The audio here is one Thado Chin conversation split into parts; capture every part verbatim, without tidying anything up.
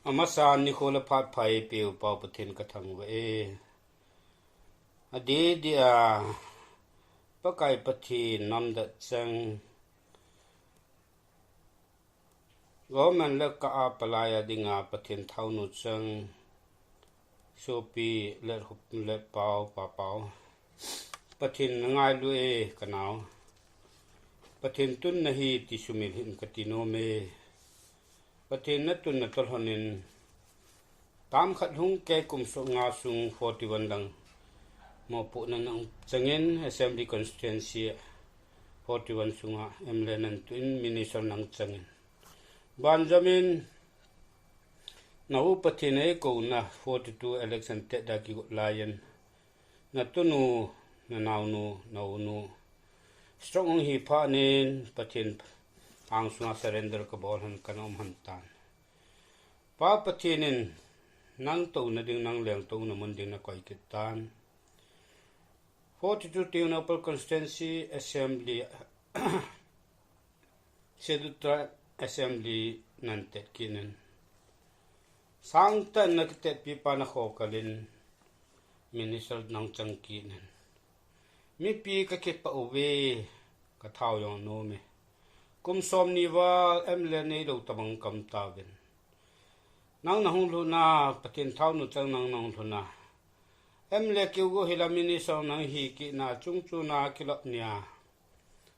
Amasan nikho le phat pha eipeu Pathen kathangvah e. Adeh deh a, Pakai Pathen namdet chang, government le kah a palai a dinga Pathen thaonu chang, sopi le hup le pau, papau. Pathen nangailu e kanao. Pathen tun nahi ti sumil hih in kati nom e. Pathen natun natolhon in, term khat lhung kei kum somnga sung forty-one lang mopohna nang changin Assembly Constituency forty-one sunga M L A nang tuin Minister nang changin. Banjamin, nau Pathen eikouna forty-two election tet da kigot laiyin, natunu, nanaonu, naunu strong hung hi phat in Pathen angsunga surrender kabol hen kana um hen tan. Pa Pathen in nang touna ding, nang lengtouna mun ding nakoi kit tan. Forty-two Tengnoupal Constituency Assembly, Scheduled Tribe Assembly nang tet kit in, sangtah in nakitetpi pa nakhokalin Minister nang chang kit in, mipi kakipah uve, kathao jong nom e. Kum somni val M L A neilou tabang kaum tauvin. Nang nahung lhunna, Pathen thaonu chang nang nahung lhunna, M L A kiu go hila Minister nang hi kit na chungchon a kilop nia,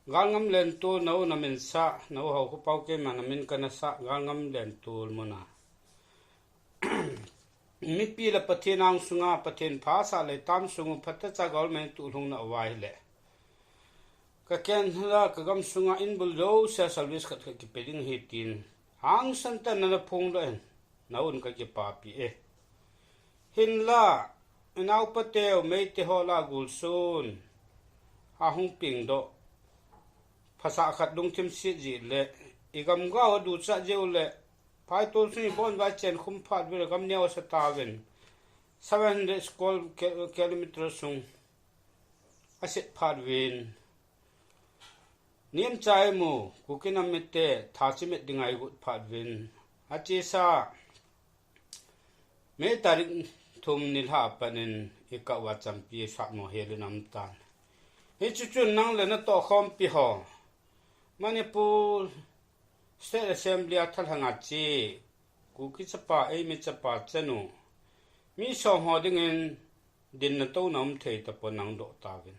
galngam lentol nau namin sah, nau hou khopau keima namin kana sah, galngam lentol muna. Mipi le Pathen angsunga, Pathen phasah le term sungu phatechan government tuhlung na uva ahile, ka ken la ka gam sunga inbul jousea service khat khat kipe ding ahi tin, hangsan tah in nana phongdoh in, naun kakipapi e. Hinla, inao pateu, Meitei ho la gulsun, ahung pengdoh, phasah khat lungthim set jeh le, igam gao aduchat jeh u le, phaitol sung ibon vai chen khum phat uvin le gam neo asa tauvin, seven hundred square ki-, kilometer sung aset phat uvin. Nemcha imu, Kuki nam mite, tha chimet dinga igot phat uvin. Achesa, May tarik thum nilhah a pat in ikah uva champi isatmo hel in aum tan. Hiche chun nang le natohkhompi ho, Manipur State Assembly a thalheng a che, Kuki chapa, eimi chapa chanu, mi som ho dingin dinna touna um thei tapon nang doh tauvin.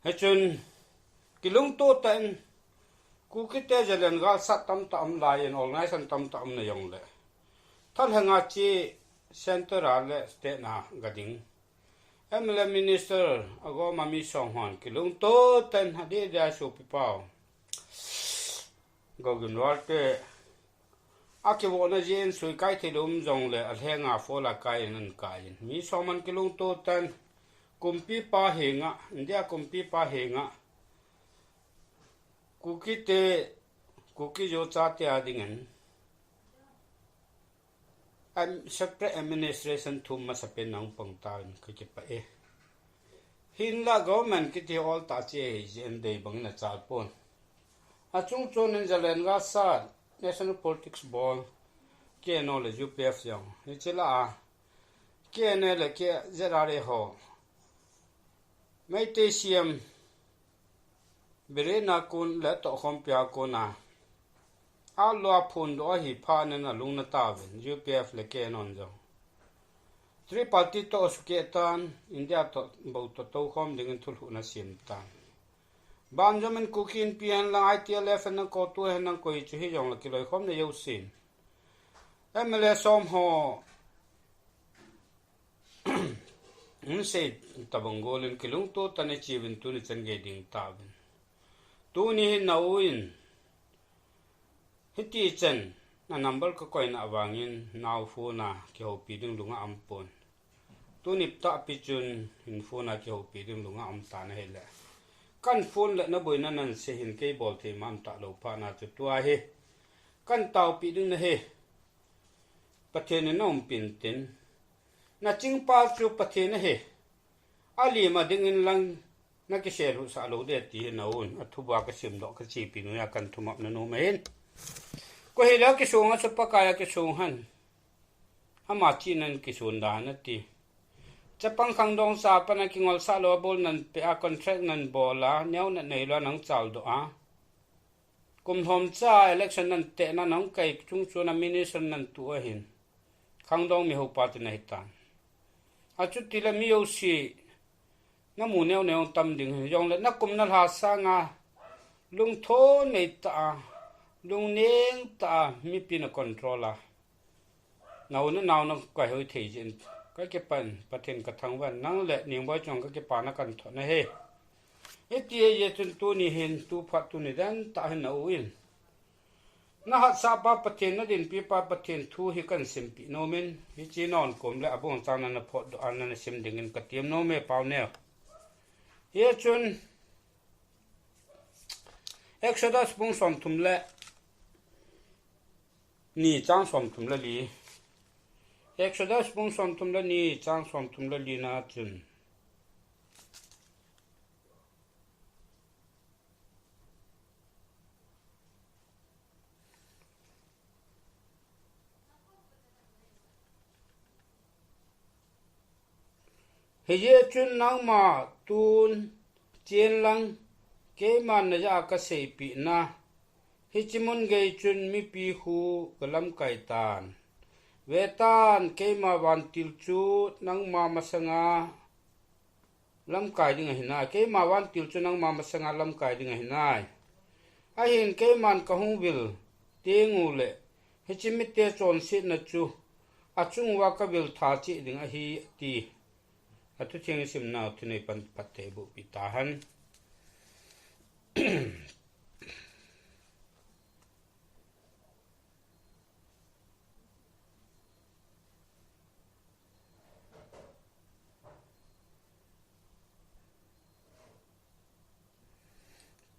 Hichun, kilungto tah in, Kukite Zalen galsat tamtah um laiyin, organization tamtah um na jongle, thalheng a che, center a le state na gading M L A, minister agoma mi som hon kilungto tah in, adeh deh a sopipau, Gogin Walte, akivohna jeh in suikai thei lou um jongle, alhenga fola kai in ankaiyin, mi som hon kilungto tah in, kumpipa henga, India kumpipa henga, Kukite, Kuki-Zo chate a dingin, am, separate administration thum masapen nang pang tauvin kakipah e. Hinla government kiti oltah che ahi jeh in dei bangin achal pon. Achungchon in Zalen galsat, national politics bol, K N O le U P F jong. Hiche lah a, K N A le K Z R A ho, Meitei C M Biren a kon le tohkhompi a kona, alua phondoh ahi phat in alungna tauvin, U P F le K N O jong. Triparty toh asukeh tan, India toh bou toh toukhom dingin thulhuhna asem tan. Banjamin Kuki Inpi hen lang, I T L F hen lang, CoTU hen lang, koi chu hijongle kiloikhomna jousen, M L A som ho hinsei tabang golin kilungto tah in iche uvin tuni chan gei ding tauvin. Tuni hin nau in, hitichan, na number kakoina vangin, nau phone a kihoupi ding lunga aumpon. Tuni tahpi chun, hin phone a kihoupi ding lunga aum tan ahile, kan phone le naboina nansei hin kei bol thei ma aum talou phat na chu tua hi kan taopi ding nahi. Pathen in naumpi intin, nachingpa chu Pathen ahi. Alim a dingin lang nakiselhuhsah lou ding ti hi naun, athuba kasimdoh kachepi noiya kan thumop nanom ahin. Koi hile kisung a chu Pakai a kisung hen. Ama chihna in kisung dan ati. Chapang khangdong sa pan a kingol sa lou a bol nan pe a contract nan bol a, neo na nei lou a nang chal doh a. Kum thom cha election nan te na nang kai chung chu na minister nan tu a hin. Khangdong mi ho pa ti na hitan. A chu ti le mi ho si. Na mu neo neo tam ding hin, jong le na kum na lha sanga lungthon nei ta a, lungneng ta a, mipi na control a. Na u na nau na kai hoi thei jin. Ka kipan, Pathen ka thangvah, nang le Ningboi chong ka kipa na kan thot na he. Hiti a ye chun tuni hin, tu phat tuni dan ta hin na u in. Na hatsah pa Pathen, na dinpi pa Pathen thu hi kan simpi nom in, hiche non kom le abong chang na na phot doh a na na sim ding in ka tem nom e pau neo. Hi chun Exodus bung som thum le ni chang som thum le li. Exodus bung som thum le ni chang som thum le li na chun. Hijeh chun nangma tun chen lang, keiman najah a kaseipeh na, hiche mun gei chun mipi khu galamkai tan. Vetan, keima vantil chu nangma masanga lamkai ding ahi nai. Keima vantil chu nangma masanga lamkai ding ahi nai. Ahin keiman kahung vil teng uleh, hiche mite chonsetna chu achung uva kavil tha cheh ding ahi, ati. Athutheng isimnau thunei pan phatthei boh peh tahen.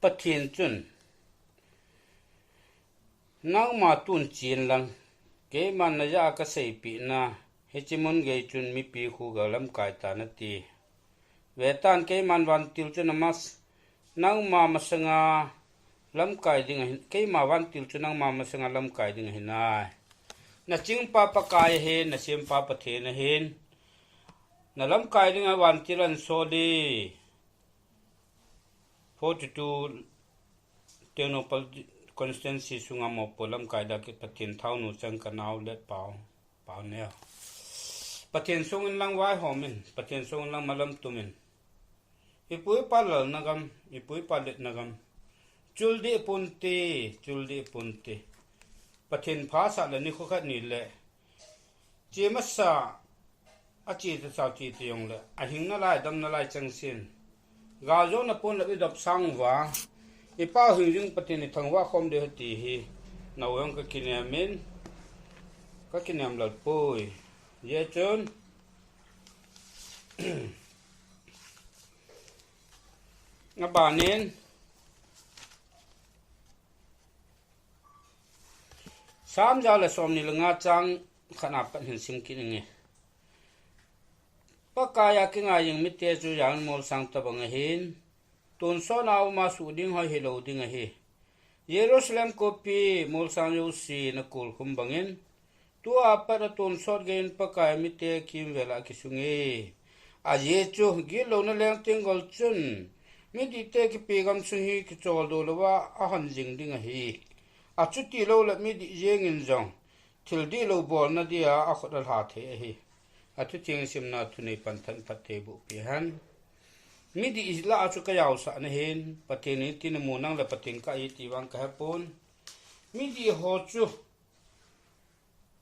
Pathen chun, nangma tun chen lang, keiman najah a kaseipeh na, hiche mun gei chun mipi khu galamkai tan ati. Vetan, keiman vantil chu namas, nangma masanga lamkai ding ahi, keima vantil chu nangma masanga lamkai ding ahi nai. Nachingpa Pakai ahin, nasempa Pathen ahin, nalamkai dinga vantil ahin sol e. Forty-two Tengnoupal constituency sunga mopo lamkai da kit Pathen thaonu chang kanao le pau. Pau neo. Pathen sungin lang vaihom in, Pathen sungin lang malam tum in. Ipu ipa lalna gam, ipu ipa letna gam. Chul dih pon te, chul dih pon te. Pathen phasah le nikho khat ni le. Che masa, ache ta sao che ta jong le. Ahing nalai, dam nalai chengsen. Gal jong napon le idop sang uva. Ipa hing jing Pathen ithangvah khom ding ahi ti hi. Nao jong kakinem in. Kakinem lal poi. Hijeh chun. Abanin. Sam ja le somni le nga chang khat na pat hin sim kit inge. Pakai a kingai jing mite chu jan molsang tabang ahin. Tonsot a um a suh ding hoi hilou ding ahi. Jerusalem khopi molsang jouse na kolkhum bangin. Tua pat a tonsot geiyin Pakai mite kimvel a kisung e. Ajeh chu, gitlouna leng tenggol chun, midihte kipe gamsung hi kicholdo louva ahon jing ding ahi. Achuti loule midih jengin jong, thil dihlou bolna dia akhut alha thei ahi. Athutheng simna thunei pan than phatthei boh peh hen. Midih lah a chu kajaosah nahin, Pathen in iti namu nang le Pathen kahi ti vang kahepon. Midih ho chu,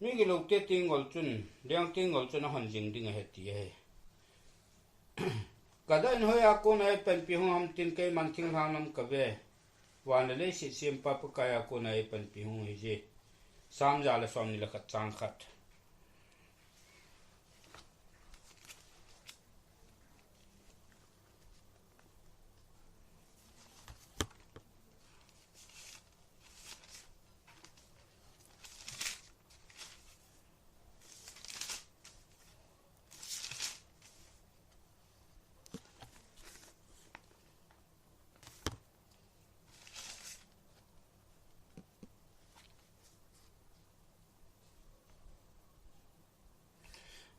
mi gilou te tenggol chun, leng tenggol chun ahon jing ding ahi ti ahi. Kadah in hoiya kona eipanpi hung ham tin keiman thinglhang lam kave. Van le leiset sempa Pakai a kona eipanpi hung ahije. Sam ja le somni le khat chang khat.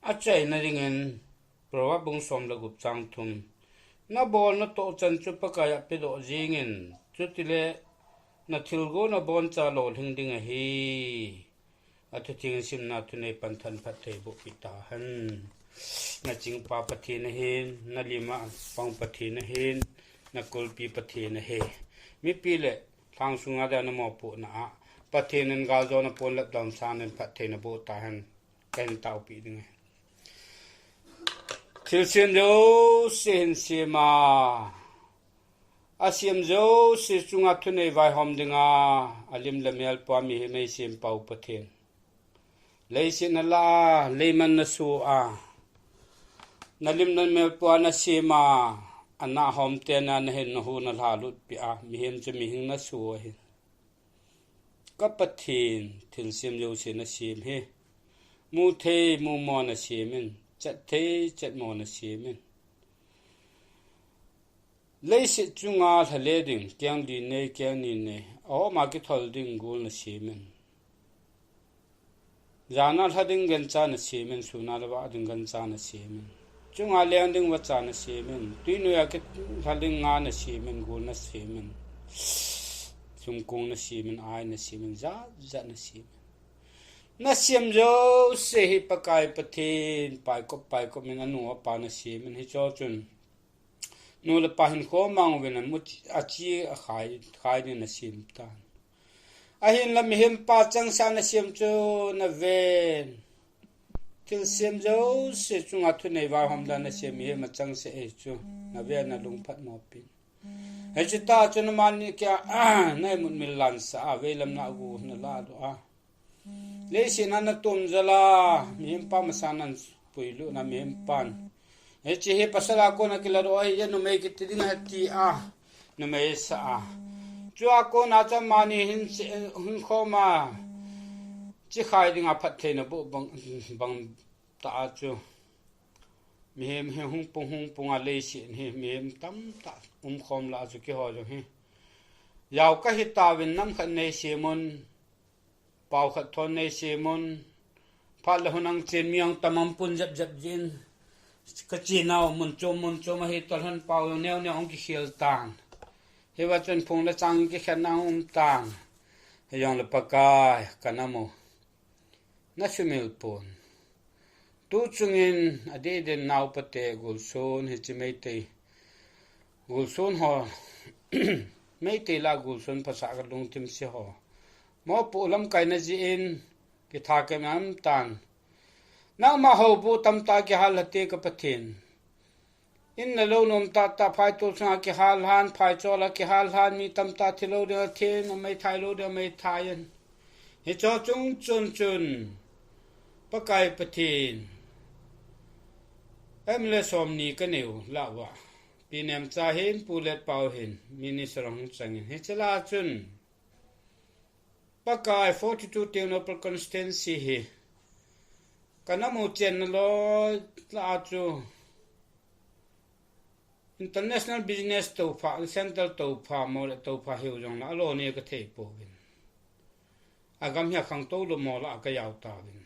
achaina dingin, Proverb bung som le gup chang thum. Nabol natoh chan chu Pakai a pedoh jingin, chutile nathilgon aboncha lolhing ding ahi. Athutheng simna thunei pan thanphat thei boh peh tahen. Nachingpa Pathen ahin, nalima pang Pathen ahin, nakulpi Pathen ahi. Mipi le lhang sunga dia namopohna a Pathen in galjona pon lepdam san in phattheina boh tahen. Kahin taopeh ding ahi. Thilsem jouse hin sem a, asem jouse chunga thunei vaihom dinga, alim le mel pua mihem eisempau Pathen. Leiset nala a, leiman naso a, nalim namel pua nasem a, ana hom tena nahin nahu nalha lutpeh a, mihem chu mihing naso ahin. Ka Pathen, thilsem jouse nasem hi. Muthei mumo nasem in, chatthei chatmo nasem in. Leiset chunga lhale ding, keng li nei, keng ni nei, ahoma kithol ding gol nasem in. Jana lha ding gancha nasem in, suna le vah ding gancha nasem in. Chunga leng ding vacha nasem in, tuinoiya kilha ding nga nasem in, gol nasem in. Sumkong nasem in, ai nasem in, jat jat nasem in. Nasem jouse hi Pakai Pathen, paikop paikop in anu apa nasem in, hicho chun nu le pa hinkho mang uvin amu chi, achi akhai, khai din nasem tan. Ahinla mihem pa changseh a nasem chu naven. Thilsem jouse chunga thunei vaihom dan nasem mihem a changseh ahi chu. Naven nalungphat mo pin. Hiche tah chun amani kia, naimut mil lansah a, veilam na agu nala doh a. Leiset na natum jal a, mihem pa masa nan puilut na mihem pan. Hiche hi pasal a kona kiladoh ahi, numei kiti ding ahi tia, numei sa a. Chua kona chu amani hin, hin khom a, chikhai dinga phattheina boh bang, bang tah a chu. Mihem hi hung pung, hung pung a leiset hi, mihem tamtah umkhom lah a chu keiho jong hi. Jao kahi tauvin nam khat neisem un, pao khat thon neisem un, phat le hun angchen mi ang tam aum pon jep jep jin. Kachenau mun chom mun chom ahi tolhon pao jong neo neo hung kikhel tan. Hiva chun phung le chang kikhen na um tan. Hijongle Pakai, kanam u. Nasumil pon. Tuchungin adeh din naopa te gulsun hiche Meitei. Gulsun ho. Meitei lah a gulsun phasah kalungthim se ho. Mopoh lamkaina jeh in kitha kei man tan. Nangma houbuh tamtah kihal hite ka Pathen. In le lou nom tah tah phai tol sunga kihal han, phai chol a kihal han, mi tamtah thi lou ding a thi in, amei thai lou ding a mei thai in. Hicho chung chun chun, Pakai Pathen, M L A somni kanei u lah uva. Pi Nemcha hin, Pu Letpao hin, Minister ahung chang in. Hiche lah a chun, Pakai forty-two Tengnoupal constituency hi. Kanam u chenna loi lah a chu. International business toupha, central toupha, mo le toupha hiu jongle, alo ni kathei pouvin. Agam hi akhangtou lou mo lah a kajao tauvin.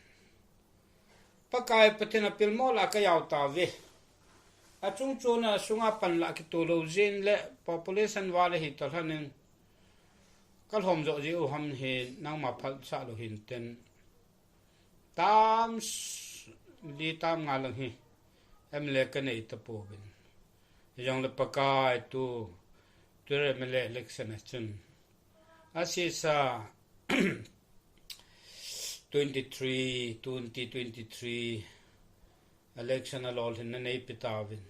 Pakai Pathen apil mo lah a kajao tauve. Achung chon a sunga pan lah a kitoh lou jin le population val ahi tolhon in. Kalhom jo ji u ham hi nangma phalsah lou hin ten. Tam s-, li tam nga lang hi M L A kanei tapouvin. Hijongle Pakai tu, tu M L A election a chun. Asisa twenty-three, twenty twenty-three election a lolhinna neipe tauvin.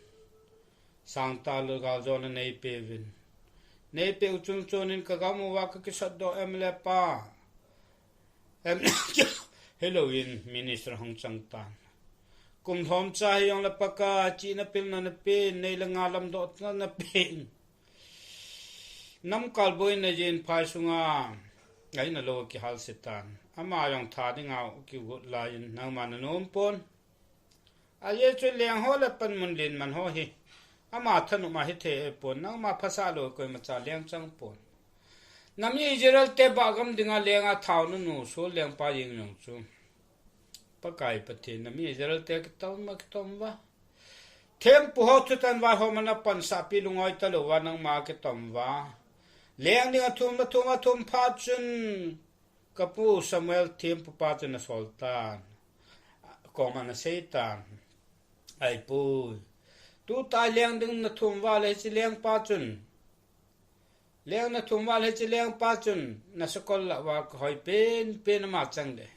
Sangtah lou galjona neipeuvin. Neipeu chung chon in kagam uva kakisatdoh M L A pa. M L A helou in minister hung chang tan. Kum lhomcha hijongle Pakai chihna pilna napen, nei le gou lamdohna napen. Namkal boina jin phai sunga, ngaina lou kihal se tan. Ama jong tha dinga kigot laiyin, nangma nanom pon. Ajeh chu leng ho le panmun len man ho hi. Ama thanop a hithei pon, nangma phasah lou koimacha leng chang pon. Nam Israel te bah gam dinga lenga thao nanu, Saul lengpa jeng jong chu. Pakai Pathen, nami Israel te kitom ma kitom uva. Thempu ho thutan vaihom a napansah pi lungoi talou va nangma kitom uva. Leng ding athum, athum, athum phat chun kapu Samuel thempu pa chun asol tan. Koma nasei tan. Ahipoi. Tuta leng ding nathum uva le hiche lengpa chun. Leng nathum uva le hiche lengpa chun, nasakol lah uva hoi penpen ama chang ding.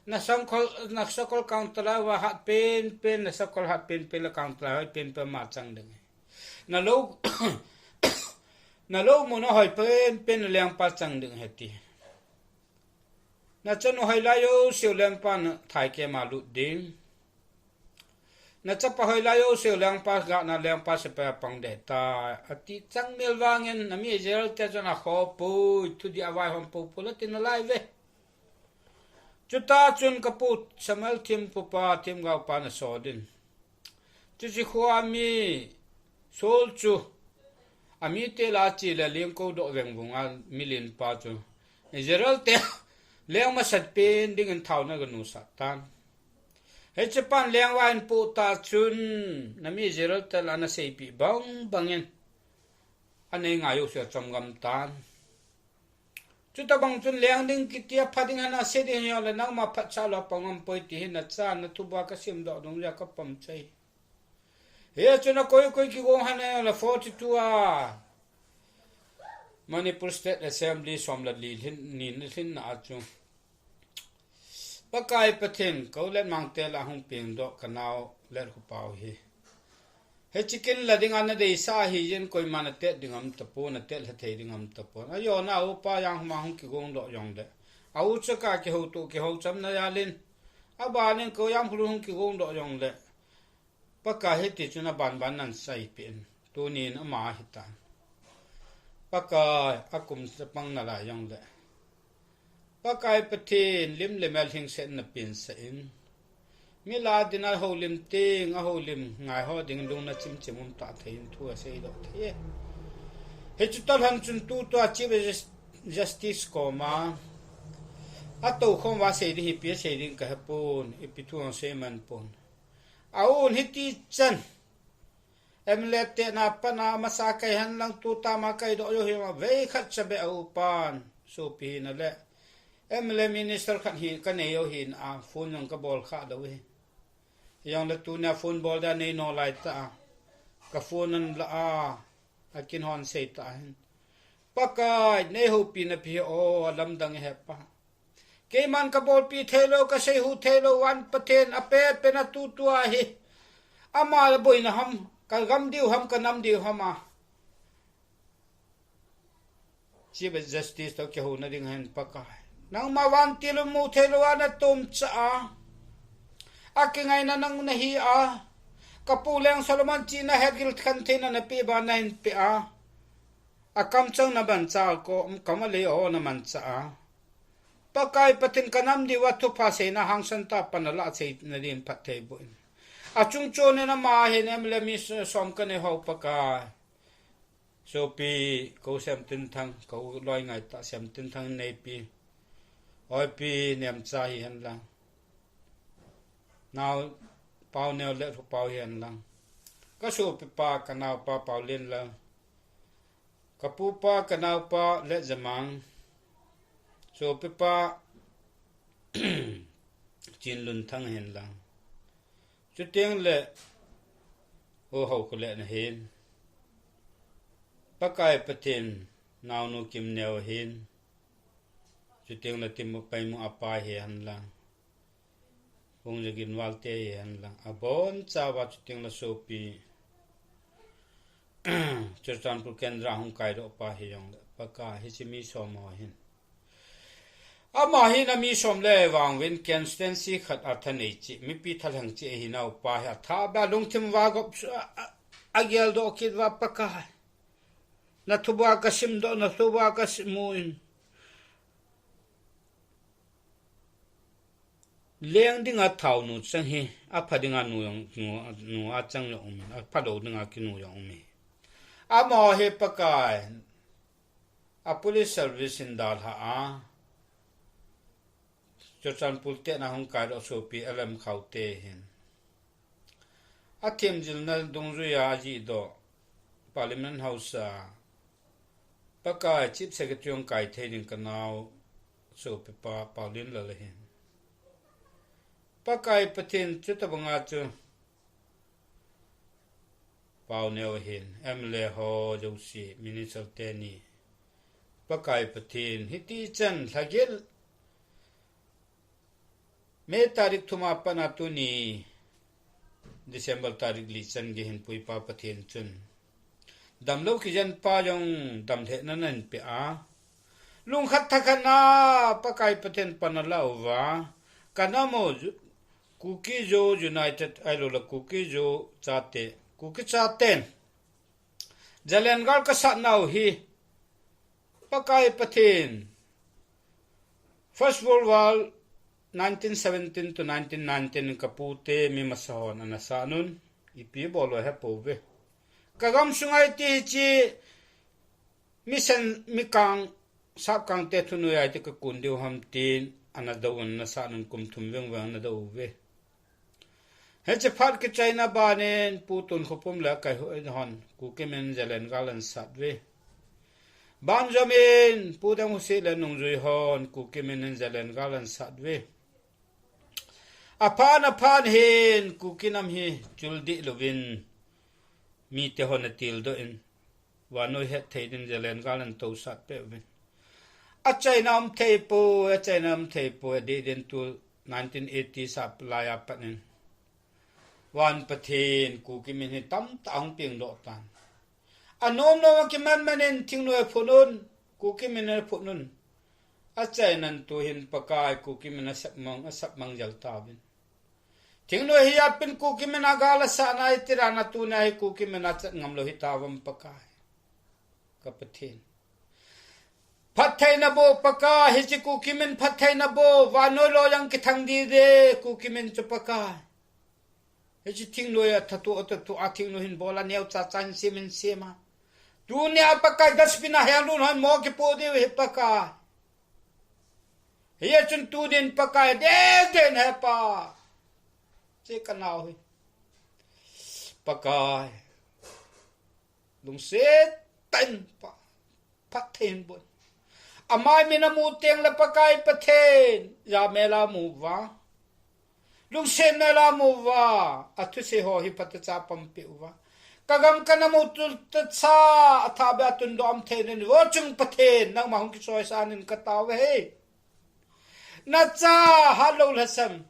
Nasakol, nasakol kangtalai uva hat penpen, nasakol hat penpen le kangtalai hoi penpen ama chang ding. Nalou, nalou mun a hoi penpen lengpa chang ding ahi ati. Nachanu hoilai jouseu lengpa na thai kema lut ding. Nachapa hoilai jouseu lengpa gahna lengpa sepai a pang ding ahitai. Ati chang mel vangin nami Israel te chun akhopoi, thudih a vaihom poupou le ati nalai uve. Chuta chun kapu Samuel thempu pa, themgao pa nasol in. Chuche khoa mi Saul chu, amite lah a che le lengkou doh vengvung a milen pa chu. Israel te leng masat pen dingin thaona aganusah tan. Hiche pan leng va ahin poh tah chun, nami Israel te lah a naseipeh bang bangin. Anei ngai jouseu achom gam tan. Chutabang chun leng ding kiti apha ding ahi nase ding ahi jongle nangma phatchah lou a pang ngam poi ti hi nacha nathuba kasim doh dungjuia kapom chai. Hiche chun akoi koi kigong ahi nale forty-two a Manipur State Assembly som le li lhin, ni na lhinna a chu. Pakai Pathen, kou Letmang te lah a hung pengdoh kanao Letkhopa u hi. Hiche kin la dinga nadeisah ahi jeh in koima natet ding aum tapon, natet lha thei ding aum tapon. Ajona a upa Janghuma hung kigong doh jongle. A u chaka kihoutoh kihouchamna jal in. Abanin kou Janghulu hung kigong doh jongle. Pakai hiti chun aban ban naseipeh in. Tunin ama ahitan. Pakai akum chapang nalai jongle. Pakai Pathen lim le mel hingset in napinsah in. Mi lah a dinga houlim teng, ahoulim ngai ho ding lung nachim chim um tah thei in thu asei doh thei e. Hichu tah lhon chun tutua Chief Jus-, Justice koma. Atoukhom uva sei ding hi ipi asei ding kahepon, ipi thu asei man pon. A un hiti chan. M L A te na pana masa kai hen lang tuta ma kai doh jou hi ma vei khat cha beh a upan. Sopi hina le. M L A minister khat hi kanei jou hina phone jong kabol kha lou hi. Hijongle tunia phone bol dia nei nalai ta a. Ka phone ahin la a. Akin hon sei ta hin. Pakai, nei houpi na pi o, alamdang e hepa. Keiman kabolpi theilou, kasei hu theilou, van Pathen apet pen a tutua hi. Ama la boina ham, kagam diu ham, kanam diu ham a. Chief Justice toh kihouna ding ahin Pakai. Nangma vantil u mu theilou a natom cha a. Akingaina nang nahi a. Kapu leng Solomon chihna hetgil khen theina napeh ba nahin peh a. Akamchang namancha a ko, kam alei o namancha a. Pakai Pathen kanam diuva thupha seina hangsan tah a pan alah seina din phatthei boh in. Achung chon in ama hin M L A mi som kanei ho Pakai. Sopi, kou Semtinthang, kou loi ngaitah Semtinthang neipi. Oipi, Nemcha hihen lang. Nao, Paoneo le Thupao hihen lang. Kasopi pa, kanaopa, Paolen lang. Kapupa, kanaopa, Letjamang. Sopipa, Chinlunthang hihen lang. Chuteng le, O Haokholen ahin. Pakai Pathen, naonu Kimneo ahin. Chuteng le Timu Paimu apa hihen lang. Hung jagin valte hihen lang. Abonchauva chuteng le sopi. Churachandpur Kendra hung kaidoh pa hijongle. Pakai hiche mi som ho hin. Ama hin ami som le vang uvin constituency khat a thanei cheh, mipi thalheng cheh ahinaupa hi atha beh a lungthim uva gop su a, a, ageldoh kit uva Pakai. Nathuba kasimdoh, nathuba kasim u in. Leng dinga thaonu chang hi, apha dinga nu jong, nu, nu a chang jong um in, aphalou dinga kinu jong um in. Amaho hi Pakai, a police service in dalha a, Churachandpur te na hung kai doh sopi L M Khaute hin. A themjilna dungjuia ajih doh Parliament House a Pakai Chief Secretary hung kai thei ding ka nao sopi pa Paulin Lal ahin. Pakai Pathen chu tabanga chu Pau neo hin, M L A ho jouse, Minister teni. Pakai Pathen, hiti chan lhagil. May tarik thum a pat a tuni, December tarik li chan gei hin puipa Pathen chun damlou kijen pa jong damlhehna nahin pe a. Lungkhat thakhat na Pakai Pathen pan ala uva. Ka nam u Ju-, Kuki Zo United, ahilou le Kuki Zo chate, Kuki chaten Zalen gal ka sat nau hi Pakai Pathen. First World War nineteen seventeen to nineteen nineteen ka pute mi masa hon ana sat un. Ipi bol u he pouve. Ka gam sunga iti hiche mi sen, mi kang, sap kang te thunoiya iti ka kun diu ham tin ana dou un, ana sat un, kum thum veng veng ana dou uve. Hiche phat kichaina banin Pu Tunkhopum le Kaihoi hon Kuki min Zalen gal ana sat uve. Banjom in Pu Danghusit le Nungjui hon Kuki min in Zalen gal ana sat uve. Aphan aphan hin Kuki nam hi chul dih louvin mite hon atildoh in, vannoi hetthei din Zalen gal ana tosat peh uvin. Achaina um thei poi, achaina um thei poi, adih din tu nineteen eighty sap laiya pat in. Van Pathen Kuki min hi tamtah ahung pengdoh tan. Anom nom a kiman man in thingnoi aphut un, Kuki min aphut un. Achainan tu hin Pakai Kuki min asapmang, asapmang jel tauvin. Thingnoi hi apin Kuki min a gal asatna iti dan a tuni a hi Kuki min a chat ngam lou hitauvem Pakai. Ka Pathen. Phattheina boh Pakai, hiche Kuki min phattheina boh, vannoi loi jong kithang ding ding, Kuki min chu Pakai. Hiche thingnoi a thatu, thatu a thingnoi hin bol a neocha cha hin sem hin sem a. Tuni a Pakai dustbin a hiang lun hon mo kipoh diu hi Pakai. Hia chun tunin Pakai deden he Pa. Che ka nao hi. Pakai. Lungset tah in Pa. Phatthei in boh. Amai min amu teng le Pakai Pathen. Jamel a amu uva. Lungset mel a amu uva. Athusei ho hi phatecha panpi uva. Ka gam ka nam u tultacha, athahbeh a tundoh umthei nin, Vo chung Pathen, nangma hung kichoisah in ka tao uve. Nacha, hatlou lhasam.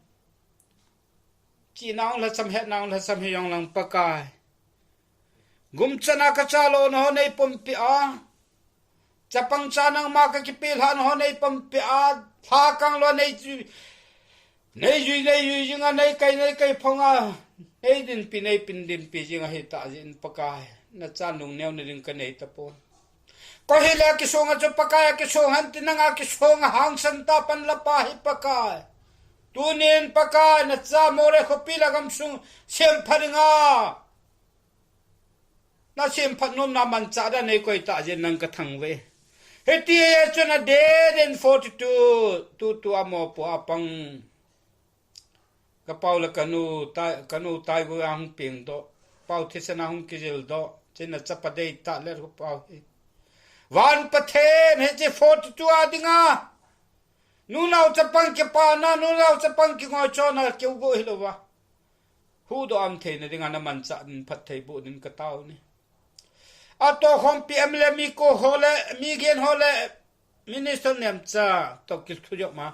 Chinau lhasam, hetnau lhasam hi jong lang Pakai. Gumchan a ka cha lou na ho nei pumpi a. Chapang cha nangma ka kipelhah na ho nei pumpi a. Lhakang lou nei chu. Nei jui, nei jui jing a, nei kai, nei kai phong a, nei dinpi, nei pin dinpi jing a hita jin Pakai. Nacha nungneo na ding ka nei tapon. Koi hile kisong a chu Pakai a kisong hen ti nanga kisong a hangsan tah pan la Pa hi Pakai. Tunin Pakai nacha Moreh khopi le gamsung sempha dinga. Na semphat nom na manchah dan nei koi tah jin nang ka thangvah e. Hiti a chun a deden forty-two, tutu a mopo a pang. Ka pau le ka nu tai, ka nu tai gu a hung pengdoh. Pau thisan a hung kijildoh. China chapa deitah le ka pau hi. Van Pathen hiche forty-two a dinga. Nunau chapang kipana, nunau chapang kingoichona keu go hilouva. Huhdoh umthei na dinga na manchah din phatthei boh din ka tao ni. Atoh khompi M L A mi ko ho le, mi gen ho le, Minister nemcha, toh kithujop ma.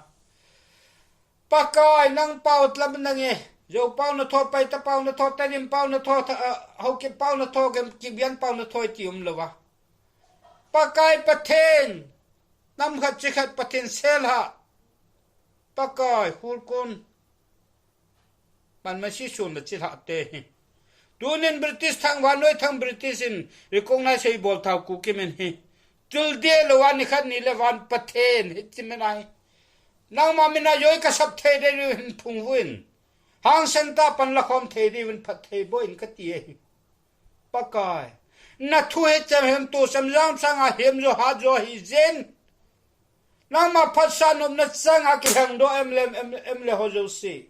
Pakai nang pau tlam nange, Zo pau na tho, Paite pau na tho, Tedim pau na tho, tha, ah, Haokip pau na tho, Gem, Kibian pau na tho, ti umlouva. Pakai Pathen, nam khat chi khat Pathen selha. Pakai, hulkun. Manmasi sun le chilhah te hi. Tunin British thang, vannoi thang British in recognize hei bol thau Kuki min hi. Chul deh louva nikhat ni le van Pathen hi chi min ahi. Nangma min a joi ka sap thei deh diu hin phungvuh in. Hangsan tah pan la khom thei diu hin phatthei boh in ka ti ahi. Pakai. Na thu hi chem hem tu sem jang sang a hem jo ha jo hi jin. Nangma phatsah nopna chang a kilhengdoh M L A, M-, M L A ho jouse.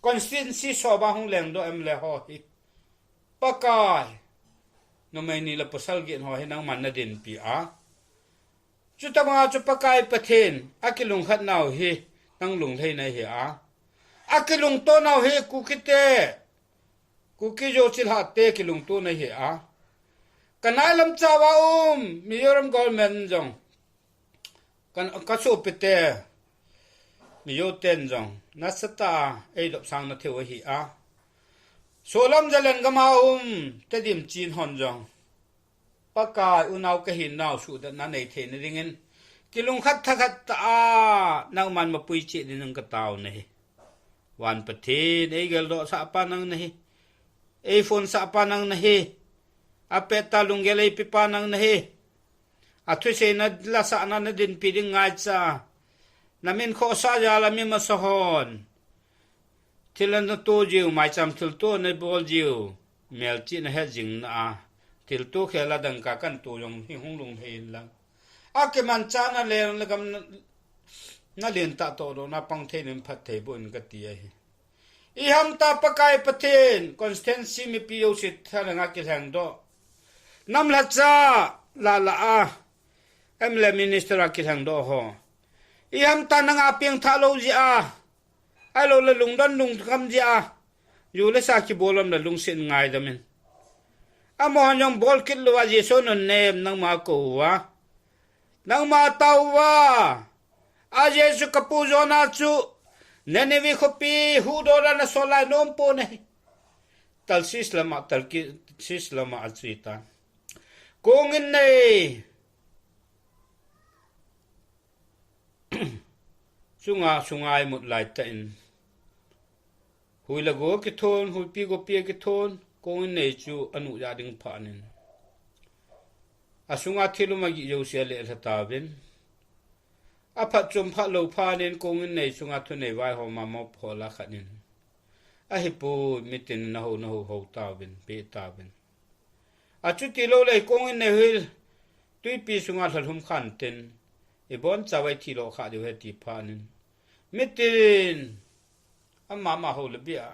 Constituency sop a hung lengdoh M L A ho hi. Pakai. Numei ni le pasal gin ho hi nangman nadinpi a. Chutabang a chu Pakai Pathen, akilungkhat nau hi, nang lunglhai nahi a. Akilungto nau hi Kuki te, Kuki Zo chilhah te kilungto nahi a. Kanai lam chauva um, Mizoram government jong. Kan, kasopi te, Mizo ten jong. Nasatah a, eidopsang na thei u ahi a. Solam jalen gam a um, Tedim Chin hon jong. Pakai unau kahin nau suhdatna nei theina dingin. Kilungkhat thakhat tah a, nangman mapui cheh dingin katao nahi. Van Pathen, eigeldoh sah pa nang nahi. Eiphone sah pa nang nahi. Apet a lunggel eipe pa nang nahi. Athusei na lasah na nadinpi ding ngaicha. Namin khohsah jal a mi masa hon. Thil natoh jiu, maicham thilto nabol jiu. Melchih nahet jing na a. Thilto khel a dangka kanto jong hi hung lunglhai in lang. Akimanchah na leng le gam na, nalen tah toh doh na pang thei nin phatthei boh in kati ahi. Ihamtah Pakai Pathen, constituency mipi jouse thalheng a kilhengdoh. Namlhacha, lala a, M L A minister a kilhengdoh ho. Ihamtah nanga pengthah lou jeh a. Ahilou le lungdon lungkham jeh a. Ju le sa kibol lom le lungset ngaidam in. Amahon jong bol kit lou a Jesu nun nem nangma kou uva. Nangma tao uva. A Jesu kapu Jonah chu. Nineveh khopi huhdoh a nasol lai nom pon ahi. Tarshish lama, Tarshish lama ache tan. Kong in nei. Chunga sunga imut laitah in. Hui le go kithon, huipi gopi kithon, kong in nei chu anuh ja ding phat in. Asunga thil um agih jouse alehlha tauvin. Aphatchom phat lou phat in kong in nei chunga thunei vaihom a mop hol a khat in. Ahipoi mitin in ahou, nahou hou tauvin, pe tauvin. Achuti lou le kong in nei hi twipi sunga lhalhum khan tin, ibon chavai thi lo kha diu ahi ti phat in. Mitin, ama ama hou le bia.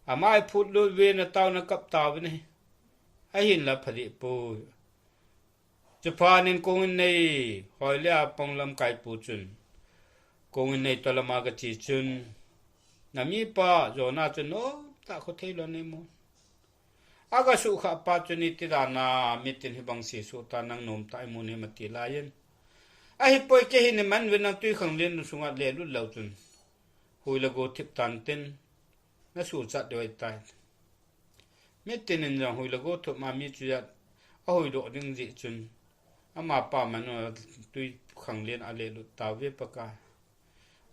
Ama iphut lut uvin atao in akap tauvin ahi. Ahinla phadih poi. Chuphat in kong in nei, hoi le a pang lamkai pu chun. Kong in nei toh lama kache chun. Namipa, Jonah chun, o, ta kho thei lou nei mo. Aga suhkhah pa chun iti dan a, mitin hibang sesuh ta nang nom ta imu nem ati laiyin. Ahipoi kei hi nei man uvin nang twikhanglen sunga lelut lou chun. Hui le go thip tan tin, nasuhchat diu ahitai. Mitin in jong hui le go thum a mi chu jat, ahuhdoh ding jeh chun. Amapa man u twikhanglen a lelut tauve Pakai.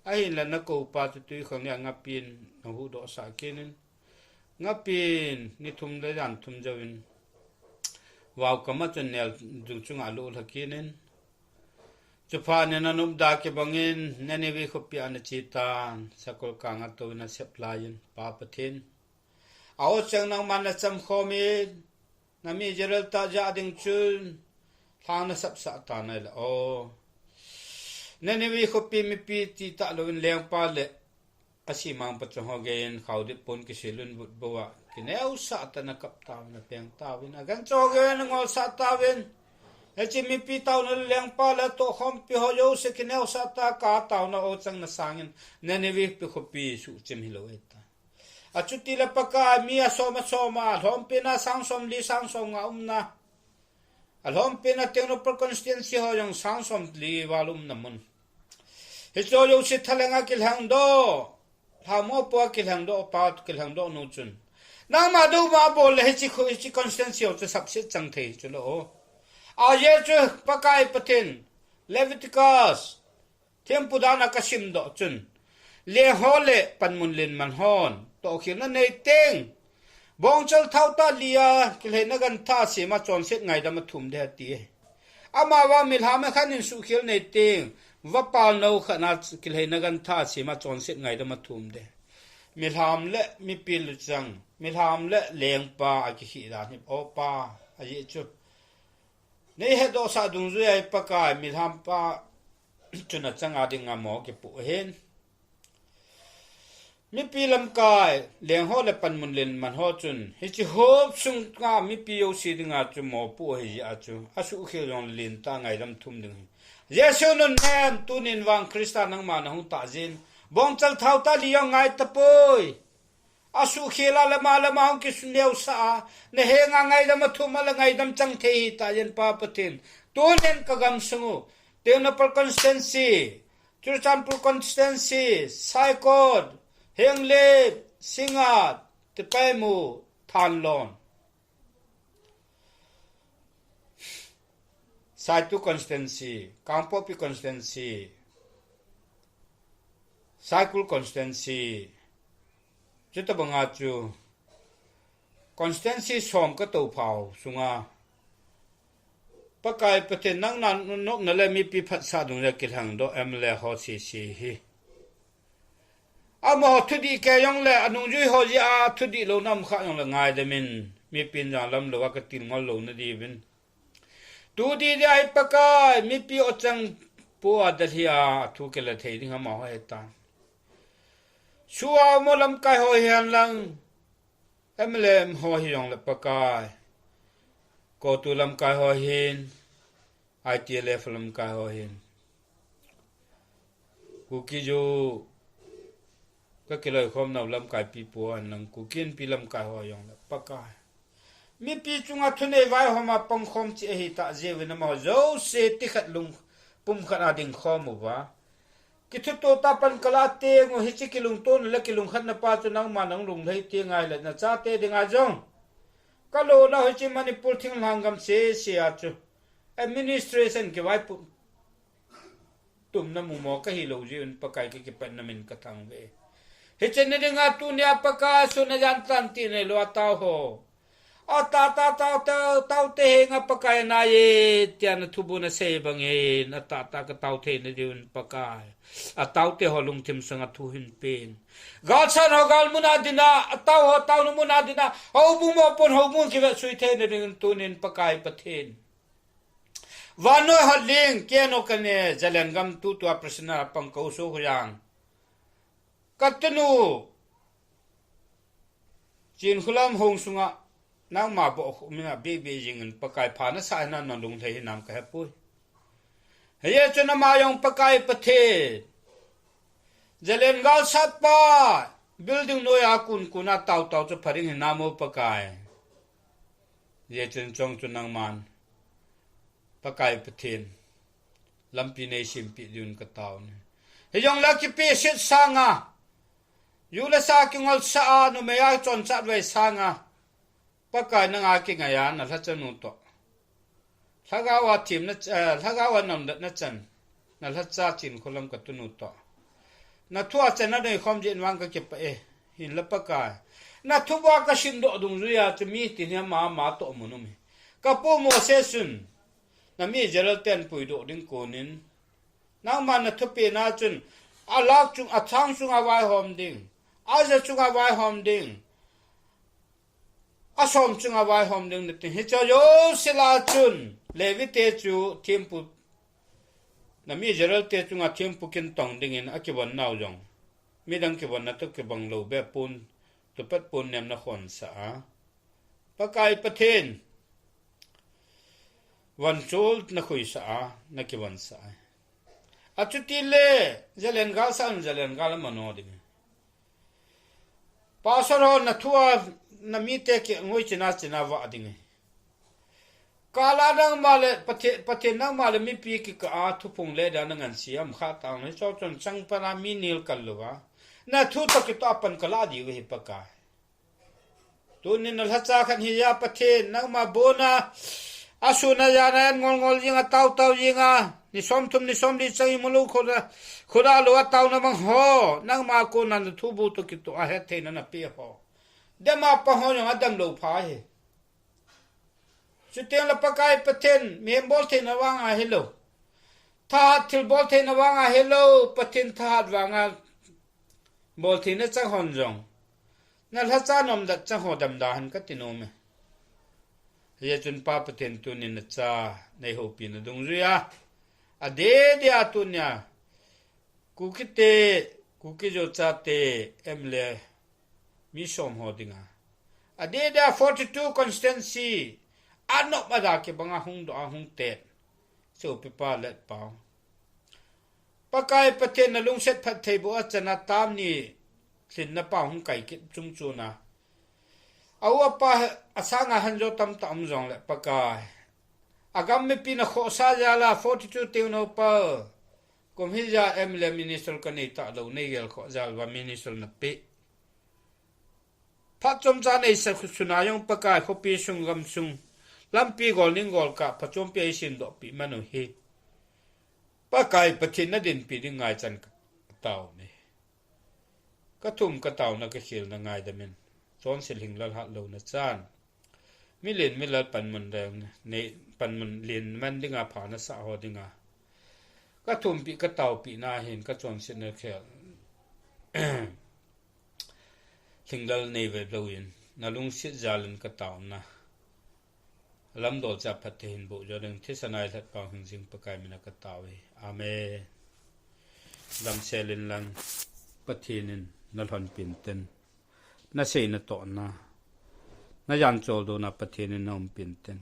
Ahinla nakou pa chu twikhanglen a ngapi in nahuhdoh sah kit in. Ngapi in ni thum le jan thum jouvin. Vau kama chun nel dung chunga aluhlha kit in. Chuphat in anop da kibang in Nineveh khopi a ana che tan, sakol kang a tou in asep laiyin, Pa Pathen. A-o cheng nangman nachamkhom in, nami Israel tah jah ding chun, lhang nasapsah tan ahile, o. Nineveh khopi mipi ti tah louvin lengpa le, asimang pachong ho geiyin, khaodip pon kisil un vutbou a, kineosah tah in akap tauvin, apeng tauvin, agancha ho geiyin, angolsah tauvin. Hiche mipi taona le lengpa le tohkhompi ho jouse kineosah tah a ka taona o chang na sangin, Nineveh pi khopi suhchim hilou ahitai. Achuti le Pakai mi asom asom a, lhompi na sang som li sang som nga umna. Alhompi na Tengnoupal constituency ho jong sang som li val umna mun. Hiche ho jouse thalheng a kilhengdoh. Lhamopo a kilhengdoh pa, kilhengdoh nu chun. Nangma dou ma bol le hiche khu, hiche constituency ho chu sapset chang thei chu lo. Ajeh chu Pakai Pathen, Leviticus, Thempu dan a kasimdoh chun, leng ho le panmun lenman hon, tohkhel na nei teng, bongchal thao tah li a, kilheina gantha a sema chonset ngaidam a thum ding ati. Amavang milham khat in suhkhel nei teng, vapal nou khat na kilheina gantha a sema chonset ngaidam a thum ding. Milham le mipi luchang, milham le lengpa akikhih dan hi, o Pa, ajeh chu. Nei hetdohsah dungjui a hi Pakai, milham pa, chun achanga dinga mo kipoh ahin. Mipi lamkai leng ho le panmun lin man ho chun hiche hop sunga mipi jouse dinga chu mo poh ahi jeh a chu asuhkhel jong lentah ngaidam thum ding ahi. Jesu nunnem, tunin vang Christa nangma nahung tah jeh in, bongchal thao tah li jong ngai tapoi. Asuhkhel a lama lama hung kisun neosah a, nahenga ngaidam athum a le ngaidam chang thei hitah jeh in Pa Pathen, tunin kagam sung u, Tengnoupal constituency, Churachandpur constituency, Saikot, Henglep, Singngat, Tipaimukh, Thanlon, Saitu constituency, Kangpokpi constituency, Saikul constituency, chutabanga chu constituency som katoh phau sunga Pakai Pathen nangma nopna le mipi phatsah dungjuia kilhengdoh M L A ho sese hi, amaho thudih kei jongle anungjui ho jeh a thudih louna umkha jongle ngaidam in, mipin jong lamlou a katil ngol louna diuvin, tu didi a hi Pakai, mipi ochang pu a dalhi a thu kila thei ding amaho hetan. Sua mo lamkai ho hihen lang, M L M ho hijongle Pakai, CoTU lamkai ho hin, I T L F lamkai ho hin, Kuki-Zo kakiloikhomnau lamkai pipu hihen lang, Kuki Inpi lamkai ho hijongle Pakai, mipi chunga thunei vaihom a pangkhom cheh ahitah jeh uvin amaho jouse tikhat lung pumkhat a dingkhom uva, kithuto tah pan kalah teng u, hiche kilungtona le kilungkhatna pa chu nangma nang lunglhai teng ahile nachate dinga jong, kalona hiche Manipur thinglhang gam sese a chu administration kivaipo tumna mumo kahilou jeh un Pakai, kakipatna min kathangvah e. Hiche ni dinga tunia Pakai, sun a jan tan ti neilou a tao ho, atahtah tao, tao, taote henga Pakai, anai e tia nathubu nasei bangin atahtah katao theina diuvin Pakai, ataote ho lungthim sunga thu hinpen. Galsat ho galmun a dinga, atao ho taona mun a dinga, houbung mopohna houbung kivetsui theina dingin tunin Pakai Pathen, vannoi hotling, kei nao kane, Zalengam tutua president a pang kou Sokholjang, katunu Chinkholam hong sunga nangma bohkhup mina bebe jingin Pakai, pha nasah hinam, nalunglhai hinam kahepoi. Hijeh chun ama jong Pakai Pathen, Zalen galsat pa, building noiya kunkun a taotao chu pha ding hinam o Pakai. Hijeh chun chong chu nangman, Pakai Pathen, lampi neisempeh diuvin katao e. Hijongle kipehset sanga, ju le sa kingolsah a, numei a chonchat vai sanga, Pakai nanga kingaiya nalhachanu toh, lhagao a themna, eh, lhagao a namdatna chan, nalhacha Chinkholam katunu toh, nathu a channa neikhom jeh in vang kakipah e. Hinla Pakai, nathuboh a kasimdoh dungjuiya chu mitin hi ama ama toh mun um e. Kapu Moses chun, nami Israel ten puidoh ding konin, nangman nathupehna chun, alak chung, achang chunga vaihom ding, aja chunga vaihom ding, asom chunga vaihom ding nati. Hiche jouse lah a chun Levite chu thempu, nami Israelte chunga thempu kintong dingin akivon nau jong, midang kivonna toh kibang lou behpon, tupat pon nem nakhonsah a, Pakai Pathen, vonchol nakhuisah a, nakivonsah a. Achutile, Zalen galsat un Zalen gal amano ding e. Pastor ho nathu a, namite kingoi china china vah ding e. Kala nangma le Pathe-, Pathen nangma le mipi kikah a thuphong le dan nangansei a umkha tang, hiche chun changpana mi nel kal louva, nathu toh kitoh a pan kalah diu ahi Pakai. Tunin nalhacha khat hiya Pathen, nangma bona, asun ajan a an ngol ngol jinga, taotao jinga, ni somthum ni somli chang imulou khoda, khoda lou a taona mang ho, nangma kona nathubu toh kitoh a hettheina napeh ho, dam a pang ho jong adam lou pha hi. Chuteng le Pakai Pathen, mihem boltheina vanga hilou, thahat thil boltheina vanga hilou, Pathen thahat vanga boltheina chang hon jong, nalhacha nomdat chang ho damda hen kati nom e. Hijeh chun Pa Pathen, tunin nacha neihoupina dungjuiya, Adeh dia tunia Kuki te, Kuki Zo chate M L A mi som ho dinga, adeh dia forty two constituency anop ada kibanga hung doh a hung ten. Sopipa Letpao, Pakai Pathen na lungset phattheiboh a chana tam ni lhinna pa hung kai kit chungchona, a u a pa asanga hanjo tamtah um jongle Pakai, agam mipi na khohsa jal a forty two teu no pa, kum hijat M L A minister kanei talou, nei gel khoh jal uva minister napeh. Phat chomcha neisa suna jong Pakai, khopi sung gamsung, lampi gol ning gol kah phachompi a eisin dohpeh man u hi, Pakai Pathen na dinpi ding ngaichan katao e. Kathum kataona kakhelna ngaidam in, chonset lhinglel hatlouna chan, milen milal panmun dang nei, panmun len man dinga pha nasah ho dinga kathumpeh kataopeh na hin kachonsetna khel lhinglel nei ve lou in, na lungset jal in kataona lamdol cha phatthei hin boh jo ding thisan a eilhat pau hing jing Pakai mina katao e. Amen. Damsel in lang, Pathen in nalhonpeh in tin, nasei natohna, najan choldona Pathen in naumpi in tin,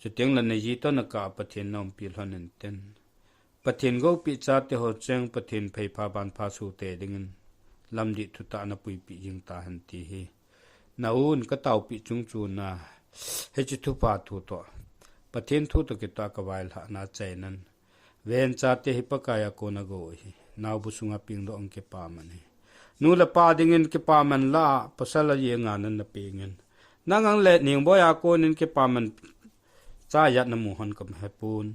chuteng le naji toh nakah a Pathen naumpi lhon in tin, Pathen goupeh chate ho cheng Pathen pheipha banpha sohte dingin lamdih thutah napuipeh jing tahen ti hi na u in kataopeh chungchona, hiche thupha thu toh, Pathen thu toh kitah kavailhahna chainan, ven chate hi Pakai a kona gou ahi, naobu sunga pengdoh in kipaman ahi. Nu le pa dingin kipaman lah a pasal ajenga nan napengin, nang ang le Ningboi a konin kipaman cha ijat namu hon kahepon.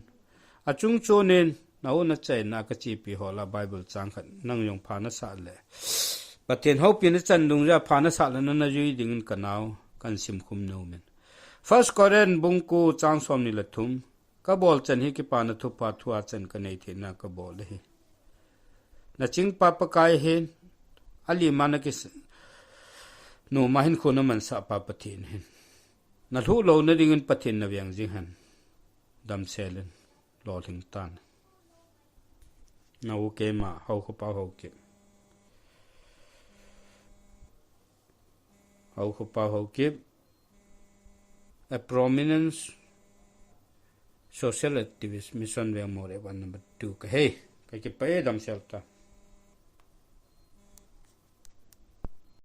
Achungchonin na u nachaina kachepi ho lah a Bible chang khat nang jong pha nasah le, Pathen houpina chan dungjuia pha nasah le nana jui dingin kanao, kahin simkhum nom in. First Corinth bung ko chang somni le thum, kabol chan hi kipana thupha thua chan kanei theina kabol ahi. Nachingpa Pakai hin, alima nakis-, noma hinkho namansah pa Pathen hin, nalhuh louna dingin Pathen naveng jing hen. Damsel in lolhing tan. Na u keima Haokhopa Haokip. Haokhopa Haokip, a prominent social activist, Mission Veng Moreh ward number two kahi. Kakipah e, damsel tan.